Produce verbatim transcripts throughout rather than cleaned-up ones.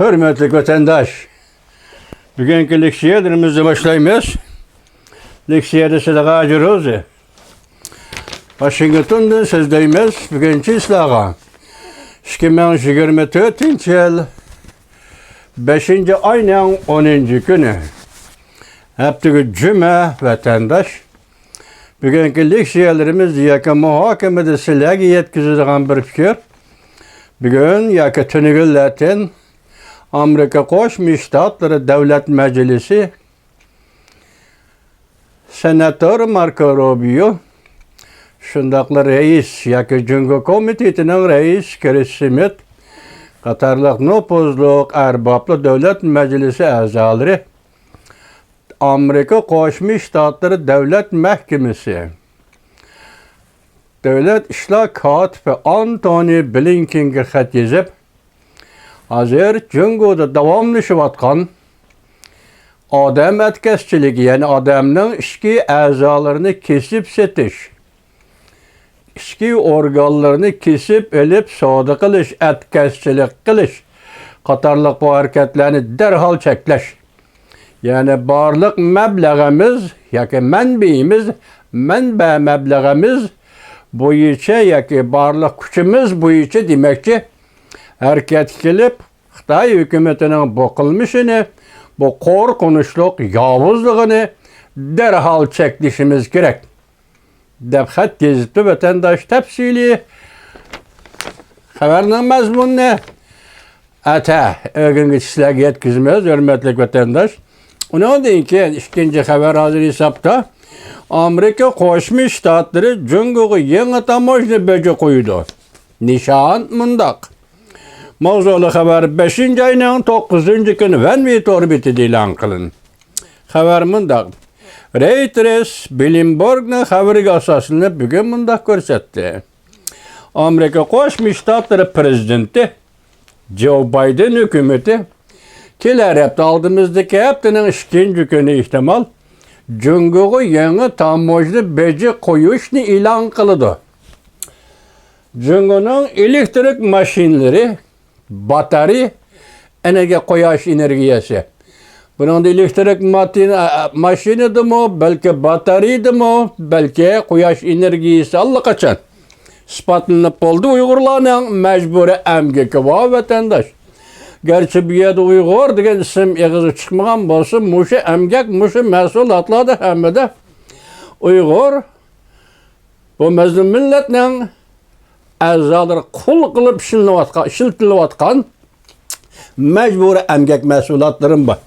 ھۆرمەتلىك ۋەتەنداش، بۈگۈنكى لېكسىيەلىرىمىزنى باشلايمىز. لېكسىيەدە سىلىغا ھاجى روزى ۋاشىنگتوندىن سۆزلەيمىز. بۈگۈنچە سىلەرگە ئىككى مىڭ يىگىرمە تۆتىنچى يىل بەشىنچى ئاينىڭ ئونىنچى كۈنى، ھەپتىگە جۈمە. ۋەتەنداش، بۈگۈنكى لېكسىيەلىرىمىز ياكى مۇھاكىمىدە سىلەرگە يەتكۈزىدىغان بىر پىكىر. بۈگۈن ياكى تۈنۈگۈنلەتىن ئامېرىكا قوشما شتاتلىرى دۆلەت مەجلىسى سېناتور ماركو روبىيو، شۇنداقلا رەئىس ياكى جۇڭگو كومىتېتىنىڭ رەئىسى كرىس سمىت قاتارلىق نوپۇزلۇق ئەربابلار دۆلەت مەجلىسى ئەزالىرى، ئامېرىكا قوشما شتاتلىرى دۆلەت مەھكىمىسى دۆلەت ئىشلار كاتىپى ئانتونى بلىنكېنگە خەت يېزىپ، ھازىر جۇڭگودا داۋاملىشىۋاتقان ئادەم ئەتكەسچىلىكى، يەنى ئادەمنىڭ ئىچكى ئەزالىرىنى كېسىپ سېتىش، ئىچكى ئورگانلىرىنى كېسىپ ئېلىپ سودا قىلىش، ئەتكەسچىلىك قىلىش قاتارلىق بۇ ھەرىكەتلەرنى دەرھال چەكلەش. يەنى بارلىق مەبلىغىمىز ياكى مەنبىيىمىز، مەنبە مەبلىغىمىز بويىچە ياكى بارلىق كۈچىمىز بويىچە دېمەكچى، ھەرىكەتكە كېلىپ، خىتاي ھۆكۈمىتىنىڭ بۇ قىلمىشىنى، بۇ قورقۇنچلۇق ياۋۇزلۇقىنى دەرھال چەكلىشىمىز كېرەك، دەپ خەت يېزىپتۇ ۋەتەنداش. تەپسىلىي خەۋەرنىڭ مەزمۇنىنى ئەتە ئۆگۈنگۈچە سىلەرگە يەتكۈزىمىز، ھۆرمەتلىك ۋەتەنداش. ئۇنىڭدىن كېيىن ئىككىنچى خەۋەر ھازىر ھېسابتا. ئامېرىكا قوشما شتاتلىرى جۇڭگوغا يېڭى تاموژنا بېجى قويىدۇ. نىشان مۇنداق. ماۋزۇلۇق خەۋەر بەشىنچى ئاينىڭ توققۇزىنچى كۈنى ۋەنۋى تور بېتىدە ئېلان قىلىندى. خەۋەر مۇنداق. رەيتېرس بلومبېرگنىڭ خەۋىرىگە ئاساسلىنىپ بۈگۈن مۇنداق كۆرسەتتى. ئامېرىكا قوشما شتاتلىرى پىرېزىدېنتى جو بايدېن ھۆكۈمىتى كېلەر ھەپتە، ئالدىمىزدىكى ھەپتىنىڭ ئىككىنچى كۈنى ئېھتىمال جۇڭگوغا يېڭى تاموژنا بېجى قويۇشنى ئېلان قىلىدۇ. جۇڭگونىڭ ئېلېكتىرىك ماشىنىلىرى باتارېيە ئەنىگە قۇياش ئېنېرگىيەسى. بۇنىڭدا ئېلېكتىرىك ماتىن-، ماشىنىدىمۇ، بەلكى باتارېيىدىمۇ، بەلكى قۇياش ئېنېرگىيەسى ئاللىقاچان ئىسپاتلىنىپ بولدى. ئۇيغۇرلارنىڭ مەجبۇرىي ئەمگىكى بار، ۋەتەنداش. گەرچە بۇ يەردە ئۇيغۇر دېگەن ئىسىم ئېغىزغا چىقمىغان بولسا، مۇشۇ ئەمگەك، مۇشۇ مەھسۇلاتلاردا ھەممىدە ئۇيغۇر، بۇ مەزلۇم مىللەتنىڭ ئەزالىرى قۇل قىلىپ ئىشلىنىۋاتقان، ئىشلىتىلىۋاتقان مەجبۇرىي ئەمگەك مەھسۇلاتلىرىمۇ بار.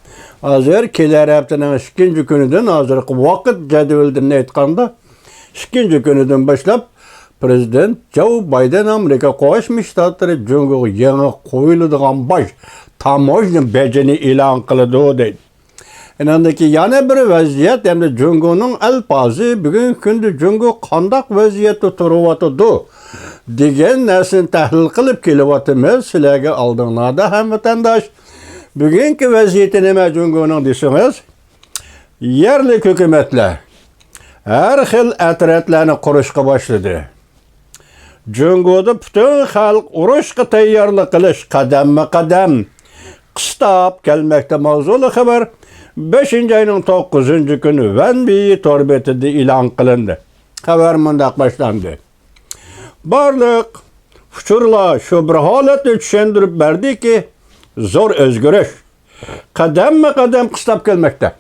ھازىر كېلەر ھەپتىنىڭ ئىككىنچى كۈنىدىن، ھازىرقى ۋاقىت جەدۋىلىدىن ئېيتقاندا، ئىككىنچى كۈنىدىن باشلاپ پىرېزىدېنت جو بايدېن ئامېرىكا قوشما شتاتلىرى جۇڭگوغا يېڭى قويۇلىدىغان باج، تاموژنا بېجىنى ئېلان قىلىدۇ، دەيدۇ. ئېنىڭدىكى يەنە بىر ۋەزىيەت ھەمدە جۇڭگونىڭ ئەلپازى، بۈگۈنكى كۈندە جۇڭگو قانداق ۋەزىيەتتە تۇرۇۋاتىدۇ دېگەن نەرسىنى تەھلىل قىلىپ كېلىۋاتىمىز سىلەرگە ئالدىڭلاردا، ھەمۋەتەنداش. بۈگۈنكى ۋەزىيىتى نېمە جۇڭگونىڭ دېسىڭىز، يەرلىك ھۆكۈمەتلەر ھەر خىل ئەترەتلەرنى قۇرۇشقا باشلىدى. جۇڭگودا پۈتۈن خەلق ئۇرۇشقا تەييارلىق قىلىش قەدەممۇ قەدەم قىستاپ كەلمەكتە. ماۋزۇلۇق خەۋەر بەشىنچى ئاينىڭ توققۇزىنچى كۈنى ۋەنبىي تور بېتىدە ئېلان قىلىندى. خەۋەر مۇنداق باشلاندى. بارلىق ئۇچۇرلار شۇ بىر ھالەتنى چۈشەندۈرۈپ بەردىكى، زور ئۆزگىرىش قەدەممۇ قەدەم قىستاپ كەلمەكتە.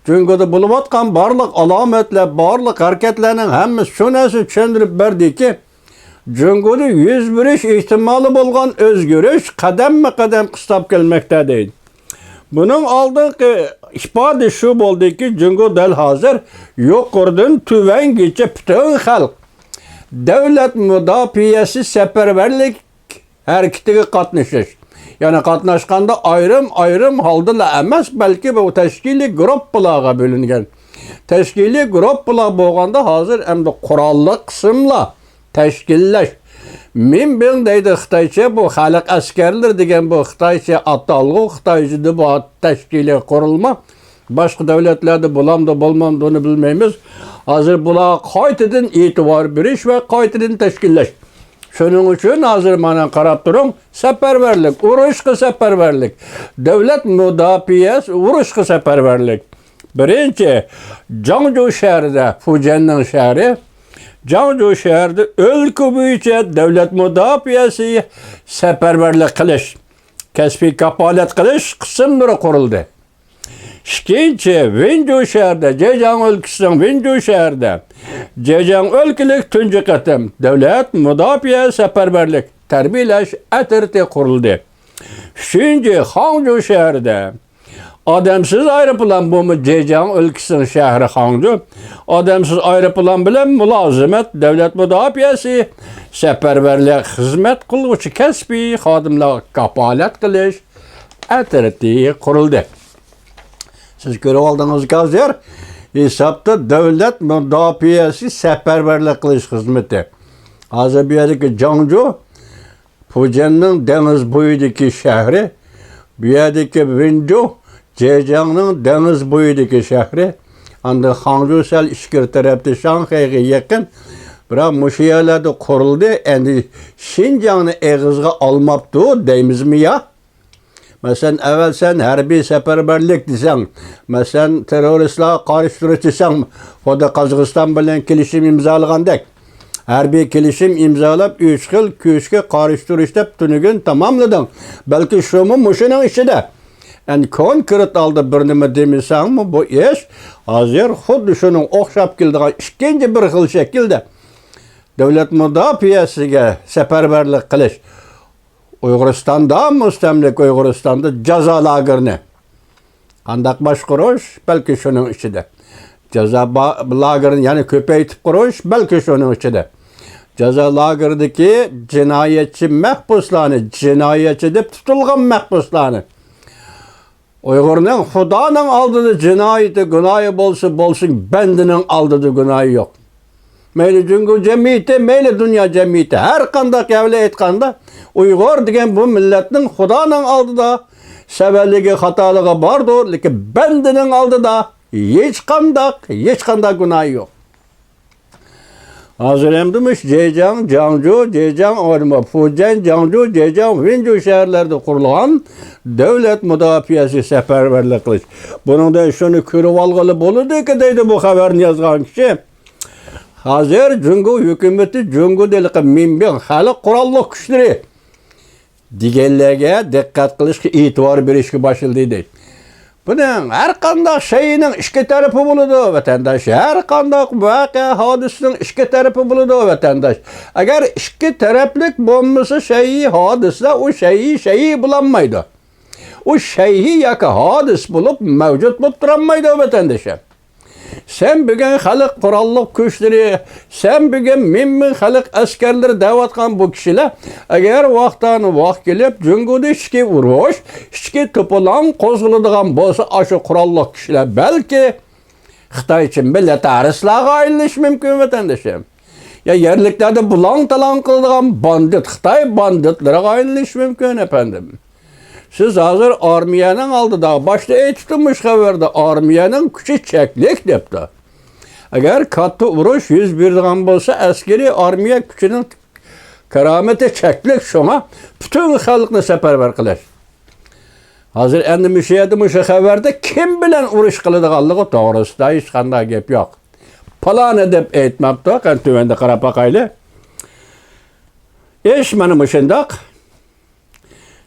جۇڭگودا بولۇۋاتقان بارلىق ئالامەتلەر، بارلىق ھەرىكەتلەرنىڭ ھەممىسى شۇ نەرسىنى چۈشەندۈرۈپ بەردىكى، جۇڭگودا يۈز بېرىش ئېھتىمالى بولغان ئۆزگىرىش قەدەممۇ قەدەم قىستاپ كەلمەكتە، دەيدۇ. بۇنىڭ ئالدىنقى ئىپادىسى شۇ بولدىكى، جۇڭگو دەل ھازىر يۇقىرىدىن تۆۋەنگىچە پۈتۈن خەلق دۆلەت مۇداپىئەسى سەپەرۋەرلىك ھەرىكىتىگە قاتنىشىش. يەنى قاتناشقاندا ئايرىم-ئايرىم ھالدىلا ئەمەس، بەلكى بۇ تەشكىلىي گۇرۇپپىلارغا بۆلۈنگەن. تەشكىلىي گۇرۇپپىلار بولغاندا ھازىر ئەمدى قوراللىق قىسىملار تەشكىللەش. مىنبىڭ دەيدۇ خىتايچە، بۇ خەلق ئەسكەرلىرى دېگەن بۇ خىتايچە ئاتالغۇ، خىتايچىدا بۇ تەشكىلىي قۇرۇلما. باشقا دۆلەتلەردە بولامدۇ، بولمامدۇ، ئۇنى بىلمەيمىز. ھازىر بۇلارغا قايتىدىن ئېتىبار بېرىش ۋە قايتىدىن تەشكىللەش. شۇنىڭ ئۈچۈن ھازىر مانا قاراپ تۇرۇڭ، سەپەرۋەرلىك، ئۇرۇشقا سەپەرۋەرلىك، دۆلەت مۇداپىئەسى ئۇرۇشقا سەپەرۋەرلىك. بىرىنچى، جاڭجۇ شەھىرىدە، فۇجيەننىڭ شەھىرى، جاڭجۇ شەھىرىدە ئۆلكە بويىچە دۆلەت مۇداپىئەسى سەپەرۋەرلىك قىلىش، كەسپىي كاپالەت قىلىش قىسىملىرى قۇرۇلدى. ئىككىنچى، ۋېنجۇ شەھىرىدە، جېجياڭ ئۆلكىسىنىڭ ۋېنجۇ شەھىرىدە جېجياڭ ئۆلكىلىك تۇنجى قېتىم دۆلەت مۇداپىئە سەپەرۋەرلىك تەربىيەلەش ئەترىتى قۇرۇلدى. ئۈچىنچى، خاڭجۇ شەھىرىدە ئادەمسىز ئايروپىلان، بۇمۇ جېجياڭ ئۆلكىسىنىڭ شەھىرى خاڭجۇ، ئادەمسىز ئايروپىلان بىلەن مۇلازىمەت دۆلەت مۇداپىئەسى سەپەرۋەرلىك خىزمەت قىلغۇچى كەسپىي خادىملارغا كاپالەت قىلىش ئەترىتى قۇرۇلدى. سىز كۆرۈۋالدىڭىزكى ھازىر ھېسابتا دۆلەت مۇداپىئەسى سەپەرۋەرلىك قىلىش خىزمىتى. ھازىر بۇ يەردىكى جاڭجۇ، فۇجيەننىڭ دېڭىز بويىدىكى شەھىرى، بۇ يەردىكى ۋېنجۇ، جېجياڭنىڭ دېڭىز بويىدىكى شەھىرى، ئاندىن خاڭجۇ سەل ئىچكىرى تەرەپتە شاڭخەيگە يېقىن. بىراق مۇشۇ يەرلەردە قۇرۇلدى، ئەمدى شىنجاڭنى ئېغىزغا ئالماپتۇ دەيمىزمۇ يا؟ مەسىلەن، ئەۋۋەل سەن ھەربىي سەپەرۋەرلىك دېسەڭ، مەسىلەن، تېررورىستلارغا قارشى تۇرۇش دېسەڭ، خۇددى قازاقىستان بىلەن كېلىشىم ئىمزالىغاندەك، ھەربىي كېلىشىم ئىمزالاپ، ئۈچ خىل كۈچكە قارشى تۇرۇش دەپ تۈنۈگۈن تاماملىدىڭ. بەلكى شۇمۇ مۇشۇنىڭ ئىچىدە. ئەمدى كونكرېت ھالدا بىر نېمە دېمىسەڭمۇ، بۇ ئىش ھازىر خۇددى شۇنىڭغا ئوخشاپ كېلىدىغان ئىككىنچى بىر خىل شەكىلدە دۆلەت مۇداپىئەسىگە سەپەرۋەرلىك قىلىش. ئۇيغۇرىستاندا، مۇستەملىكە ئۇيغۇرىستاندا جازا لاگېرىنى قانداق باشقۇرۇش؟ بەلكى شۇنىڭ ئىچىدە. جازا با-، لاگېرىنى يەنە كۆپەيتىپ قۇرۇش؟ بەلكى شۇنىڭ ئىچىدە. جازا لاگېرىدىكى جىنايەتچى مەھبۇسلارنى، جىنايەتچى دەپ تۇتۇلغان مەھبۇسلارنى، ئۇيغۇرنىڭ خۇدانىڭ ئالدىدا جىنايىتى، گۇناھى بولسا بولسۇن، بەندىنىڭ ئالدىدا گۇناھى يوق. مەيلى جۇڭگو جەمئىيىتى، مەيلى دۇنيا جەمئىيىتى، ھەر قانداق يەردە ئېيتقاندا، ئۇيغۇر دېگەن بۇ مىللەتنىڭ خۇدانىڭ ئالدىدا سەۋەنلىكى، خاتالىقى باردۇر، لېكىن بەندىنىڭ ئالدىدا ھېچقانداق، ھېچقانداق گۇناھى يوق. ھازىر ئەمدى مۇشۇ جېجياڭ، جاڭجۇ، جېجياڭ، ئورما، فۇجيەن، جاڭجۇ، جېجياڭ، ۋېنجۇ شەھەرلەردە قۇرۇلغان دۆلەت مۇداپىئەسى سەپەرۋەرلىك قىلىش. بۇنىڭدىن شۇنى كۆرۈۋالغىلى بولىدۇكى دەيدۇ بۇ خەۋەرنى يازغان كىشى. ھازىر جۇڭگو ھۆكۈمىتى، جۇڭگو دېلىقى مىنبىڭ خەلق قوراللىق كۈچلىرى دېگەنلەرگە دىققەت قىلىشقا، ئېتىبار بېرىشكە باشلىدى دەيدۇ. بۇنىڭ ھەر قانداق شەيئىنىڭ ئىككى تەرىپى بولىدۇ، ۋەتەنداش. ھەر قانداق ۋەقە، ھادىسىنىڭ ئىككى تەرىپى بولىدۇ، ۋەتەنداش. ئەگەر ئىككى تەرەپلىك بولمىسا شەيئى، ھادىسە، ئۇ شەيئى، شەيئى بولالمايدۇ. ئۇ شەيئى ياكى ھادىس بولۇپ مەۋجۇت بولۇپ تۇرالمايدۇ، ۋەتەندىشىم. سەن بۈگۈن خەلق قوراللىق كۈچلىرى، سەن بۈگۈن مىڭ مىڭ خەلق ئەسكەرلىرى دەۋاتقان بۇ كىشىلەر، ئەگەر ۋاقتانە ۋاق كېلىپ، جۇڭگودا ئىچكى ئۇرۇش، ئىچكى توپىلاڭ قوزغىلىدىغان بولسا، ئاشۇ قوراللىق كىشىلەر بەلكى خىتايچە مىللەتپەرەسلەرگە ئايلىنىشى مۇمكىن، ۋەتەندىشىم. يا يەرلىكلەردە بۇلاڭ-تالاڭ قىلىدىغان باندىت، خىتاي باندىتلىرىغا ئايلىنىشى مۇمكىن، ئەپەندىم. سىز ھازىر ئارمىيەنىڭ ئالدىدا، باشتا ئېيتىپتۇ مۇشۇ خەۋەردە، ئارمىيەنىڭ كۈچى چەكلىك دەپتۇ. ئەگەر كاتتا ئۇرۇش يۈز بېرىدىغان بولسا، ئەسكىرىي ئارمىيە كۈچىنىڭ كارامىتى چەكلىك، شۇڭا پۈتۈن خەلقنى سەپەرۋەر قىلىش. ھازىر ئەمدى مۇشۇ يەردە مۇشۇ خەۋەردە كىم بىلەن ئۇرۇش قىلىدىغانلىقى توغرىسىدا ھېچقانداق گەپ يوق. پالانى دەپ ئېيتماپتۇ، قېنى تۆۋەندە قاراپ باقايلى. ئىش مانا مۇشۇنداق.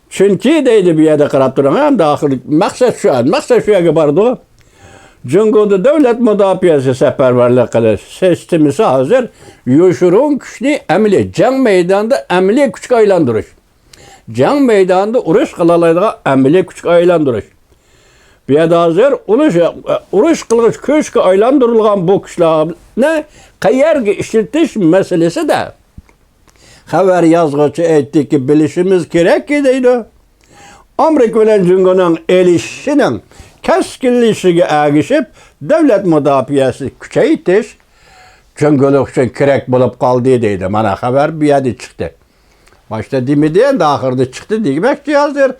چۈنكى دەيدۇ، بۇ يەردە قاراپ تۇرۇڭ، ئەمدى ئاخىرى مەقسەت شۇ، مەقسەت شۇ يەرگە بارىدۇ. جۇڭگودا دۆلەت مۇداپىئەسى سەپەرۋەرلىك قىلىش سىستېمىسى ھازىر يوشۇرۇن كۈچنى ئەمەلىي، جەڭ مەيدانىدا ئەمەلىي كۈچكە ئايلاندۇرۇش. جەڭ مەيدانىدا ئۇرۇش قىلالايدىغان ئەمەلىي كۈچكە ئايلاندۇرۇش. بۇ يەردە ھازىر ئۇرۇش، ئۇرۇش قىلغۇچ كۈچكە ئايلاندۇرۇلغان بۇ كۈچلەرنى قەيەرگە ئىشلىتىش مەسىلىسىدە خەۋەر يازغۇچى ئېيتتىكى، بىلىشىمىز كېرەككى، دەيدۇ، ئامېرىكا بىلەن جۇڭگونىڭ ئېلىشىشىنىڭ كەسكىنلىشىشىگە ئەگىشىپ، دۆلەت مۇداپىئەسى كۈچەيتىش جۇڭگولۇق ئۈچۈن كېرەك بولۇپ قالدى، دەيدۇ. مانا خەۋەر بۇ يەردە چىقتى. باشتا دېمىدى، ئەمدى ئاخىرىدا چىقتى دېمەكچى ھازىر.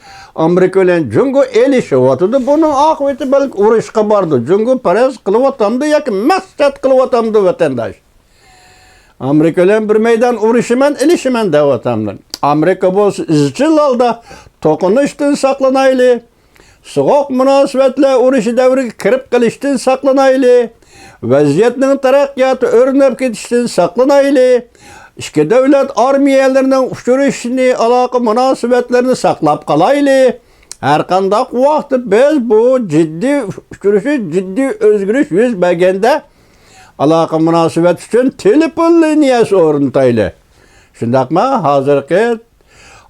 ئامېرىكا بىلەن جۇڭگو ئېلىشىۋاتىدۇ. بۇنىڭ ئاقىۋىتى بەلكى ئۇرۇشقا بارىدۇ. جۇڭگو پەرەز قىلىۋاتامدۇ ياكى مەقسەت قىلىۋاتامدۇ، ۋەتەنداش؟ ئامېرىكا بىلەن بىر مەيدان ئۇرۇشىمەن، ئېلىشىمەن دەۋاتامدۇ. ئامېرىكا بولسا ئىزچىل ھالدا توقۇنۇشتىن ساقلىنايلى، سوغۇق مۇناسىۋەتلەر ئۇرۇشى دەۋرىگە كىرىپ قېلىشتىن ساقلىنايلى، ۋەزىيەتنىڭ تەرەققىياتى ئۆرلەپ كېتىشتىن ساقلىنايلى، ئىككى دۆلەت ئارمىيەلىرىنىڭ ئۇچرىشىشىنى، ئالاقە مۇناسىۋەتلىرىنى ساقلاپ قالايلى. ھەرقانداق ۋاقىتتا بىز بۇ جىددىي ئۇچرىشىش، جىددىي ئۆزگىرىش يۈز بەرگەندە، ئالاقە مۇناسىۋەت ئۈچۈن تېلېفون لىنىيەسى ئورنىتايلى. شۇنداقمۇ؟ ھازىرقى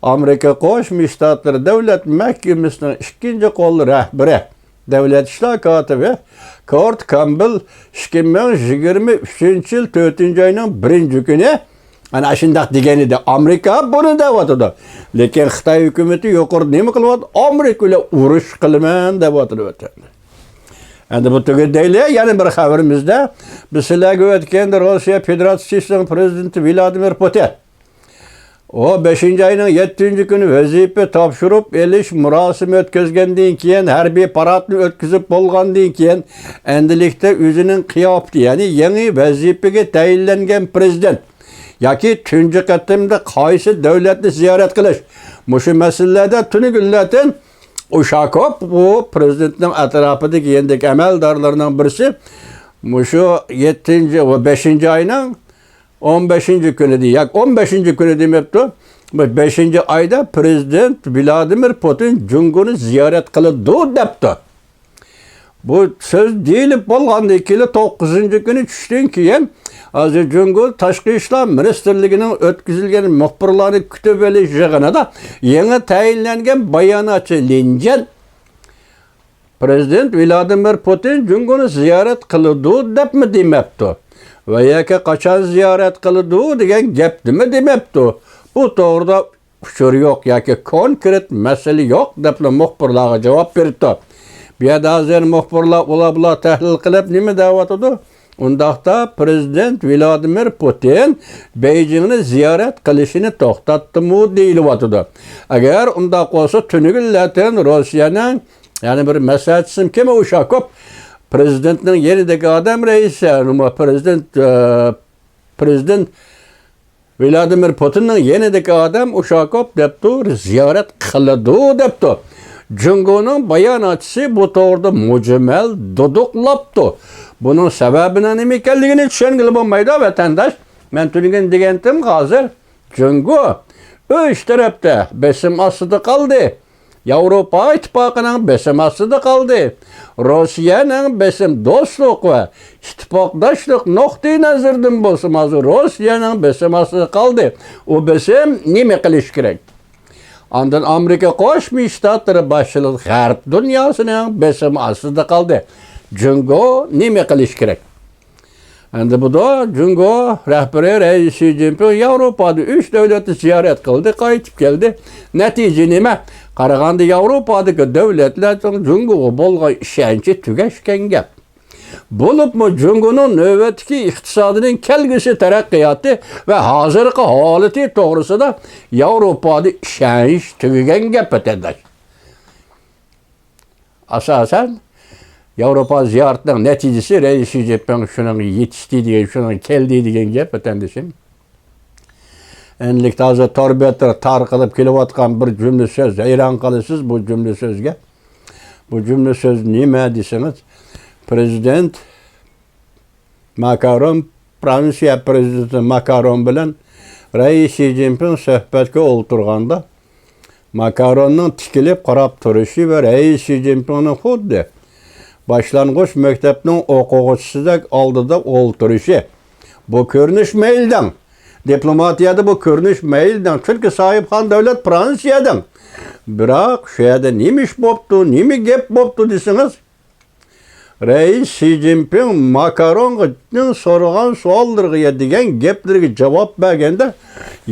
ئامېرىكا قوشما شتاتلىرى دۆلەت مەھكىمىسىنىڭ ئىككىنچى قول رەھبىرى، دۆلەت ئىشلار كاتىپى كورت كامبېل ئىككى مىڭ يىگىرمە ئۈچىنچى يىل تۆتىنچى ئاينىڭ بىرىنچى كۈنى ئەنە شۇنداق دېگەن ئىدى. ئامېرىكا بۇنى دەۋاتىدۇ. لېكىن خىتاي ھۆكۈمىتى يۇقىرىدا نېمە قىلىۋاتىدۇ؟ ئامېرىكا بىلەن ئۇرۇش قىلىمەن دەۋاتىدۇ ۋەتەندە. ئەمدى بۇ تۈگىدەيلى، يەنە بىر خەۋىرىمىزدە، بىز سىلەرگە ئۆتكەندە روسىيە فېدېراتسىيىسىنىڭ پرېزىدېنتى ۋلادىمىر پۇتىن، ئۇ بەشىنچى ئاينىڭ يەتتىنچى كۈنى ۋەزىپە تاپشۇرۇپ ئېلىش مۇراسىمى ئۆتكۈزگەندىن كېيىن، ھەربىي پاراتنى ئۆتكۈزۈپ بولغاندىن كېيىن، ئەمدىلىكتە ئۆزىنىڭ قىياپىتى، يەنى يېڭى ۋەزىپىگە تەيىنلەنگەن پرېزىدېنت ياكى تۇنجى قېتىمدا قايسى دۆلەتنى زىيارەت قىلىش، مۇشۇ مەسىلىلەردە تۈنۈگۈنلەردىن ئۇشاكوف، بۇ پرېزىدېنتنىڭ ئەتراپىدىكى يېنىدىكى ئەمەلدارلىرىنىڭ بىرسى، مۇشۇ يەتتىنچى ۋە بەشىنچى ئاينىڭ، ئون بەشىنچى كۈنىدە، ياكى ئون بەشىنچى كۈنى دېمەپتۇ، بۇ بەشىنچى ئايدا پرېزىدېنت ۋلادىمىر پۇتىن جۇڭگونى زىيارەت قىلىدۇ دەپتۇ. بۇ سۆز دېيىلىپ بولغاندىن كېيىن، توققۇزىنچى كۈنى چۈشتىن كېيىن، ھازىر جۇڭگو تاشقى ئىشلار مىنىستىرلىكىنىڭ ئۆتكۈزۈلگەن مۇخبىرلارنى كۈتۈۋېلىش يىغىنىدا يېڭى تەيىنلەنگەن باياناتچى لىن جيەن، پرېزىدېنت ۋلادىمىر پۇتىن جۇڭگونى زىيارەت قىلىدۇ دەپمۇ دېمەپتۇ ۋە ياكى قاچان زىيارەت قىلىدۇ دېگەن گەپنىمۇ دېمەپتۇ. بۇ توغرىدا ئۇچۇر يوق ياكى كونكرېت مەسىلە يوق دەپلا مۇخبىرلارغا جاۋاب بېرىپتۇ. بۇ يەردە ھازىر مۇخبىرلار ئۇلار بۇلار تەھلىل قىلىپ نېمە دەۋاتىدۇ؟ ئۇنداقتا پرېزىدېنت ۋلادىمىر پۇتىن بېيجىڭنى زىيارەت قىلىشىنى توختاتتىمۇ دېيىلىۋاتىدۇ. ئەگەر ئۇنداق بولسا، تۈنۈگۈنلەتىن روسىيەنىڭ يەنە بىر مەسلىھەتچىسى كىم؟ ئۇشاكوف، پرېزىدېنتنىڭ يېنىدىكى ئادەم رەئىسى، پرېزىدېنت، ئە، پرېزىدېنت ۋلادىمىر پۇتىننىڭ يېنىدىكى ئادەم ئۇشاكوف دەپتۇ، زىيارەت قىلىدۇ دەپتۇ. جۇڭگونىڭ باياناتچىسى بۇ توغرىدا مۈجمەل دۇدۇقلاپتۇ. بۇنىڭ سەۋەبىنىڭ نېمە ئىكەنلىكىنى چۈشەنگىلى بولمايدۇ، ۋەتەنداش. مەن تۈنۈگۈن دېگەنتىم، ھازىر جۇڭگو ئۈچ تەرەپتە بېسىم ئاستىدا قالدى. ياۋروپا ئىتتىپاقىنىڭ بېسىم ئاستىدا قالدى. روسىيەنىڭ بېسىم، دوستلۇق ۋە ئىتتىپاقداشلىق نۇقتىئى نەزىرىدىن بولسىمۇ، ھازىر روسىيەنىڭ بېسىم ئاستىدا قالدى. ئۇ بېسىم نېمە قىلىش كېرەك؟ ئاندىن ئامېرىكا قوشما شتاتلىرى باشچىلىقى غەرب دۇنياسىنىڭ بېسىمى ئاستىدا قالدى. جۇڭگو نېمە قىلىش كېرەك؟ ئەمدى بۇدا جۇڭگو رەھبىرى رەئىس شى جىنپىڭ ياۋروپادا ئۈچ دۆلەتنى زىيارەت قىلدى، قايتىپ كەلدى. نەتىجە نېمە؟ قارىغاندا ياۋروپادىكى دۆلەتلەرنىڭ جۇڭگوغا بولغان ئىشەنچى تۈگەشكەن گەپ. بولۇپمۇ جۇڭگونىڭ نۆۋەتتىكى ئىقتىسادىنىڭ كەلگۈسى تەرەققىياتى ۋە ھازىرقى ھالىتى توغرىسىدا ياۋروپادا ئىشەنچ تۈگىگەن گەپ، ۋەتەنداش. ئاساسەن، ياۋروپا زىيارىتىنىڭ نەتىجىسى رەئىس شى جىنپىڭ شۇنىڭغا يېتىشتى دېگەن، شۇنىڭغا كەلدى دېگەن گەپ، ۋەتەندىشىم. ئەمدىلىكتە ھازىر تور بەتلىرى تارقىلىپ كېلىۋاتقان بىر جۈملە سۆز، ھەيران قالىسىز بۇ جۈملە سۆزگە. بۇ جۈملە سۆز نېمە دېسىڭىز، پرېزىدېنت ماكرون، فرانسىيە پرېزىدېنتى ماكرون بىلەن رەئىس شى جىنپىڭ سۆھبەتكە ئولتۇرغاندا، ماكروننىڭ تىكىلىپ قاراپ تۇرۇشى ۋە رەئىس شى جىنپىڭنىڭ خۇددى باشلانغۇچ مەكتەپنىڭ ئوقۇغۇچىسىدەك ئالدىدا ئولتۇرۇشى. بۇ كۆرۈنۈش مەيلىدىڭ. دىپلوماتىيەدە بۇ كۆرۈنۈش مەيلىدىڭ. چۈنكى ساھىبخان دۆلەت فرانسىيەدىڭ. بىراق شۇ يەردە نېمە ئىش بوپتۇ، نېمە گەپ بوپتۇ دېسىڭىز، رەئىس شى جىنپىڭ ماكروننىڭ سورىغان سوئاللىرىغا دېگەن گەپلىرىگە جاۋاب بەرگەندە،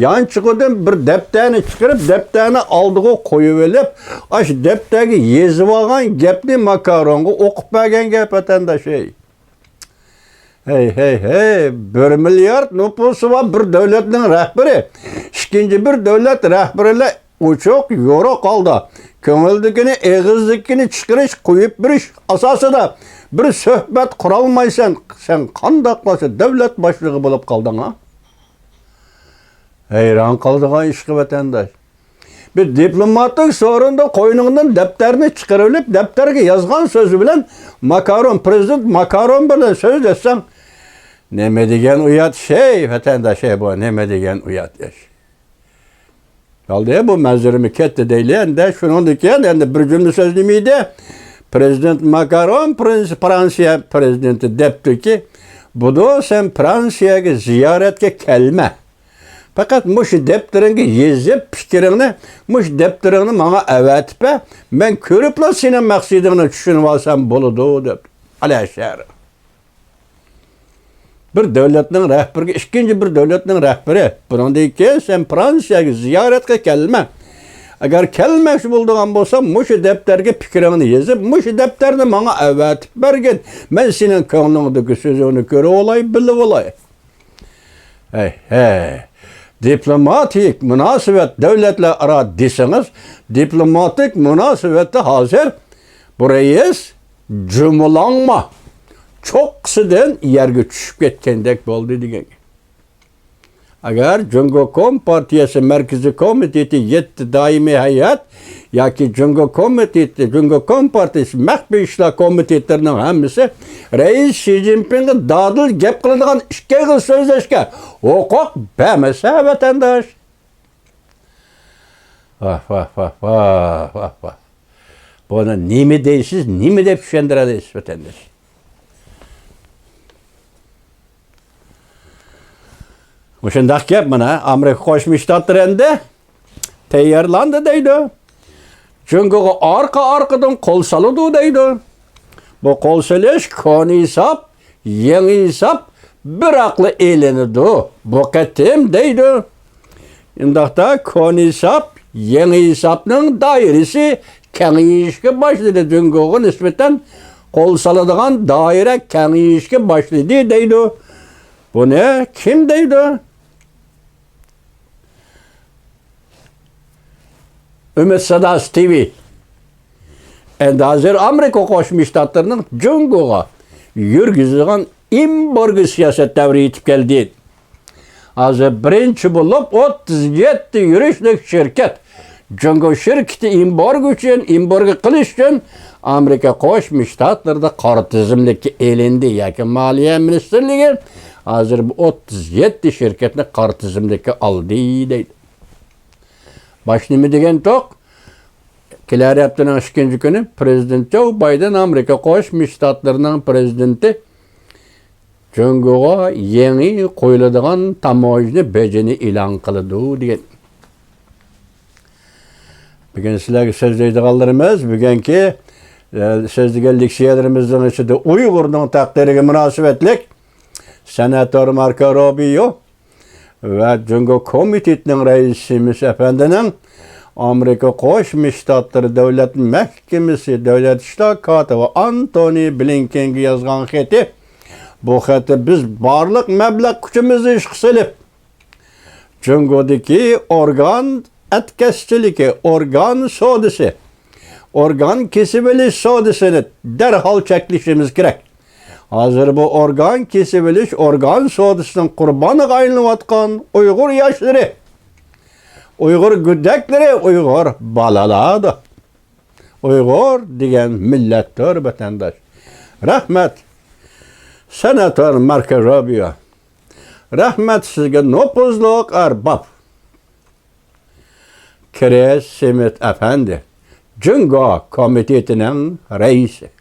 يانچۇقىدىن بىر دەپتەرنى چىقىرىپ، دەپتەرنى ئالدىغا قويۇۋېلىپ، ئاشۇ دەپتەرگە يېزىۋالغان گەپنى ماكرونغا ئوقۇپ بەرگەن گەپ، ۋەتەنداش، ھەي. ھەي، ھەي، ھەي، بىر مىليارد نوپۇسى بار بىر دۆلەتنىڭ رەھبىرى ئىككىنچى بىر دۆلەت رەھبىرى بىلەن ئوچۇق، يورۇق ھالدا كۆڭۈلدىكىنى، ئېغىزدىكىنى چىقىرىش، قويۇپ بېرىش ئاساسىدا بىر سۆھبەت قۇرالمايسەن، سەن قانداق قىلسا دۆلەت باشلىقى بولۇپ قالدىڭ، ھا؟ ھەيران قالىدىغان ئىشقا ۋەتەنداش. بىر دىپلوماتىك سورۇندا قوينۇڭدىن دەپتەرنى چىقىرىۋېلىپ، دەپتەرگە يازغان سۆزى بىلەن ماكرون، پرېزىدېنت ماكرون بىلەن سۆزلەشسەڭ، نېمە دېگەن ئۇيات ئىش، ھەي، ۋەتەنداش، ھەي، بۇ نېمە دېگەن ئۇيات ئىش. قالدى، بۇ مەنزىرىمۇ كەتتى دەيلى. ئەندى شۇنىڭدىن كېيىن ئەندى بىر جۈملە سۆز نېمە ئىدى؟ پرېزىدېنت ماكرون، پرېز-، فرانسىيە پرېزىدېنتى دەپتۇكى، بۇدۇ، سەن فرانسىيەگە زىيارەتكە كەلمە. پەقەت مۇشۇ دەپتىرىڭگە يېزىپ، پىكرىڭنى، مۇشۇ دەپتىرىڭنى ماڭا ئەۋەتىپ بەر. مەن كۆرۈپلا سېنىڭ مەقسىتىڭنى چۈشىنىۋالسام بولىدۇ، دەپ. ئەلەشەر. بىر دۆلەتنىڭ رەھبىرىگە ئىككىنچى بىر دۆلەتنىڭ رەھبىرى، بۇنىڭدىن كېيىن سەن فرانسىيەگە زىيارەتكە كەلمە. ئەگەر كەلمەكچى بولىدىغان بولساڭ، مۇشۇ دەپتەرگە پىكرىڭنى يېزىپ، مۇشۇ دەپتەرنى ماڭا ئەۋەتىپ بەرگىن. مەن سېنىڭ كۆڭلۈڭدىكى سۆزۈڭنى كۆرۈۋالاي، بىلىۋالاي. ھەي، ھەي. دىپلوماتىك مۇناسىۋەت دۆلەتلەر ئارا دېسىڭىز، دىپلوماتىك مۇناسىۋەتتە ھازىر بۇ رەئىس جۇمۇلاڭما چوققىسىدىن يەرگە چۈشۈپ كەتكەندەك بولدى دېگەن گەپ. ئەگەر جۇڭگو كومپارتىيەسى مەركىزىي كومىتېتى يەتتە دائىمىي ھەيئەت ياكى جۇڭگو كومىتېتى، جۇڭگو كومپارتىيىسى مەخپىي ئىشلار كومىتېتلىرىنىڭ ھەممىسى رەئىس شى جىنپىڭغا دادىل گەپ قىلىدىغان ئىككى ئېغىز سۆزلەشكە ھوقۇق بەرمىسە، ۋەتەنداش. ۋاھ، ۋاھ، ۋاھ، ۋاھ، ۋاھ، ۋاھ. بۇنى نېمە دەيسىز، نېمە دەپ چۈشەندۈرەلەيسىز، ۋەتەنداش؟ مۇشۇنداق گەپ مانا، ئامېرىكا قوشما شتاتلىرى ئەمدى تەييارلاندى دەيدۇ. جۇڭگوغا ئارقا-ئارقىدىن قول سالىدۇ دەيدۇ. بۇ قول سېلىش كونا ھېساب، يېڭى ھېساب بىراقلا ئېلىنىدۇ بۇ قېتىم دەيدۇ. ئۇنداقتا كونا ھېساب، يېڭى ھېسابنىڭ دائىرىسى كېڭىيىشكە باشلىدى. جۇڭگوغا نىسبەتەن قول سالىدىغان دائىرە كېڭىيىشكە باشلىدى دەيدۇ. بۇنى كىم دەيدۇ؟ ئۈمىد ساداسى تىۋى. ئەمدى ھازىر ئامېرىكا قوشما شتاتلىرىنىڭ جۇڭگوغا يۈرگۈزىدىغان ئېمبارگو سىياسەت دەۋرى يېتىپ كەلدى. ھازىر بىرىنچى بولۇپ ئوتتۇز يەتتە يۈرۈشلۈك شىركەت، جۇڭگو شىركىتى ئېمبارگو ئۈچۈن، ئېمبارگو قىلىش ئۈچۈن ئامېرىكا قوشما شتاتلىرىدا قارا تىزىملىككە ئېلىندى ياكى مالىيە مىنىستىرلىكى ھازىر بۇ ئوتتۇز يەتتە شىركەتنى قارا تىزىملىككە ئالدى دەيدۇ. باش نېمە دېگەنتۇق؟ كېلەر ھەپتىنىڭ ئىككىنچى كۈنى پرېزىدېنت جو بايدېن ئامېرىكا قوشما شتاتلىرىنىڭ پرېزىدېنتى جۇڭگوغا يېڭى قويۇلىدىغان تاموژنا بېجىنى ئېلان قىلىدۇ دېگەن. بۈگۈن سىلەرگە سۆزلەيدىغانلىرىمىز، بۈگۈنكى، ئە، سۆزلىگەن لېكسىيەلىرىمىزنىڭ ئىچىدە ئۇيغۇرنىڭ تەقدىرىگە مۇناسىۋەتلىك سېناتور ماركو روبىيو ۋە جۇڭگو كومىتېتىنىڭ رەئىسى مىس ئەپەندىنىڭ ئامېرىكا قوشما شتاتلىرى دۆلەت مەھكىمىسى دۆلەت ئىشلار كاتىپى ئانتونى بلىنكېنگە يازغان خېتى. بۇ خەتتە بىز بارلىق مەبلەغ كۈچىمىزنى ئىشقا سېلىپ، جۇڭگودىكى ئورگان ئەتكەسچىلىكى، ئورگان سودىسى، ئورگان كېسىۋېلىش سودىسىنى دەرھال چەكلىشىمىز كېرەك. ھازىر بۇ ئورگان كېسىۋېلىش، ئورگان سودىسىنىڭ قۇربانىغا ئايلىنىۋاتقان ئۇيغۇر ياشلىرى، ئۇيغۇر گۈدەكلىرى، ئۇيغۇر بالىلاردۇر. ئۇيغۇر دېگەن مىللەتتۇر، ۋەتەنداش. رەھمەت، سېناتور ماركو روبىيو. رەھمەت سىزگە، نوپۇزلۇق ئەرباب. كرىس سمىت ئەپەندى، جۇڭگو كومىتېتىنىڭ رەئىسى.